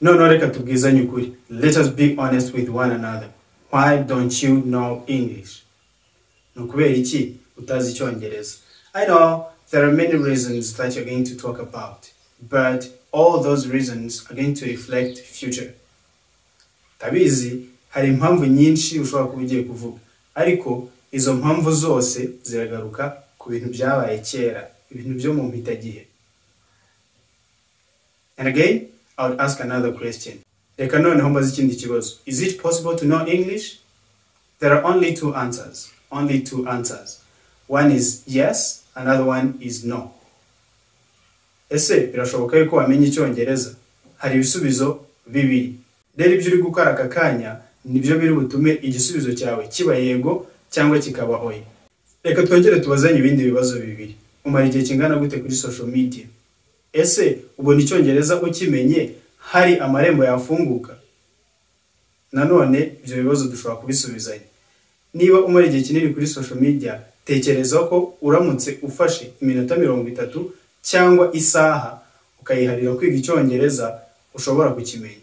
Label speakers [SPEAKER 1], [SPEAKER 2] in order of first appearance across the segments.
[SPEAKER 1] Noneho reka tubwizanye ukuri. Let us be honest with one another. Why don't you know English? Ni ukubera iki utazi Icyongereza? I know there are many reasons that you're going to talk about, but all those reasons are going to reflect future. Ndabizi hari impamvu nyinshi ushobora kuba ugiye kuvuga, ariko izo mpamvu zose ziragaruka ku bintu byabaye kera, ibintu byo mu mpitagihe. And again, I would ask another question. Reka noneho mbaze ikindi kibazo. Is it possible to know English? There are only two answers. Only two answers. One is yes, another one is no. Ese birashoboka yuko wamenya Icyongereza? Hari ibisubizo bibiri. Rero ibyo uri gukora aka kanya nibyo biri butume igisubizo cyawe kiba yego cyangwa kikaba oya. Reka twongere tubazanye ibindi bibazo bibiri. Umara igihe kingana gute kuri social media? Ese ubona Icyongereza ukimenye hari amarembo yafunguka? Nanone ibyo bibazo dushobora kubisubizanya. Niba umara igihe kinini kuri social media, tekereza ko uramutse ufashe iminota 30 cyangwa isaha ukayiharira kwiga Icyongereza, ushobora kukimenya.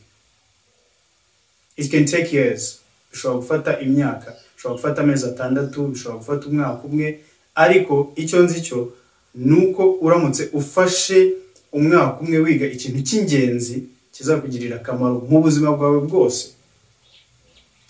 [SPEAKER 1] It can take years. Bishobora gufata imyaka, bishobora gufata amezi 6, bishobora gufata umwaka umwe, ariko icyo nzi cyo ni uko uramutse ufashe umwaka umwe wiga ikintu cy'ingenzi kizakugirira akamaro mu buzima bwawe bwose.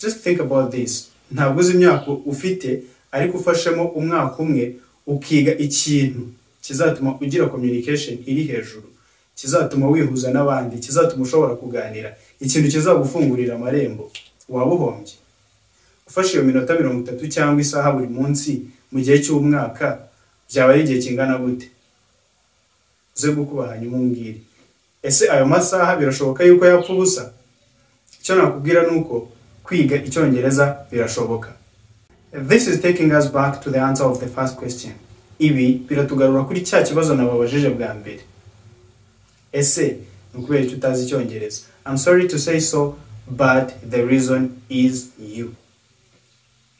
[SPEAKER 1] Just think about this. Ntabwo uzi imyaka ufite, ariko ufashemo umwaka umwe ukiga ikintu kizatuma ugira communication iri hejuru, kizatuma wihuza n'abandi, kizatuma ushobora kuganira, ikintu kizagufungurira amarembo, waba uhombye. Ufashe iyo minota 30 cyangwa isaha buri munsi mu gihe cy'umwaka, byaba ari igihe kingana gute? Uze gukuba hanyuma umbwire. Ese ayo masaha birashoboka yuko yapfa ubusa? Icyo nakubwira ni uko kwiga Icyongereza birashoboka. This is taking us back to the answer of the first question. Ibi biratugarura kuri cya kibazo nababajije bwa mbere. Ese ni ukubera icyo utazi Icyongereza? I'm sorry to say so, but the reason is you.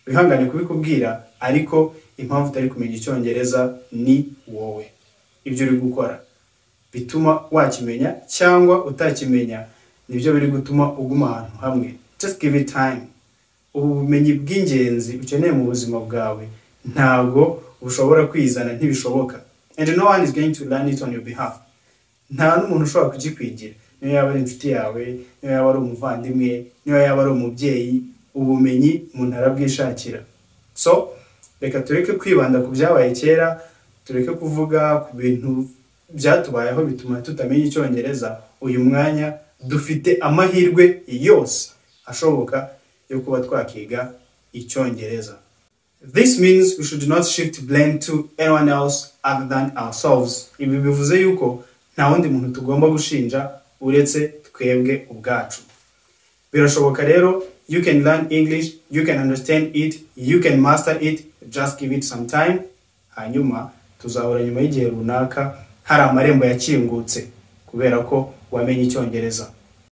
[SPEAKER 1] Wihangane kubikubwira, ariko impamvu utari kumenya Icyongereza ni wowe. Ibyo uri gukora bituma wakimenya cyangwa utakimenya nibyo biri gutuma uguma ahantu hamwe. Just give it time. Ubu bumenyi bw'ingenzi ukeneye mu buzima bwawe ntabwo bushobora kwizana, ntibishoboka. And no one is going to learn it on your behalf. Nta n'umuntu ushobora kukikwigira, niyo yaba ari inshuti yawe, niyo yaba ari umuvandimwe, niyo yaba ari umubyeyi. Ubumenyi umuntu arabwishakira. So reka tureke kwibanda ku byabaye kera, tureke kuvuga ku bintu byatubayeho bituma tutamenya Icyongereza. Uyu mwanya dufite amahirwe yose ashoboka yo kuba twakiga Icyongereza. This means we should not shift blame to anyone else other than ourselves. Ibi bivuze yuko nta wundi muntu tugomba gushinja uretse twebwe ubwacu. Birashoboka rero, you can learn English, you can understand it, you can master it, just give it some time. Hanyuma tuzahura nyuma y'igihe runaka hari amarembo yakingutse kubera ko wamenye Icyongereza.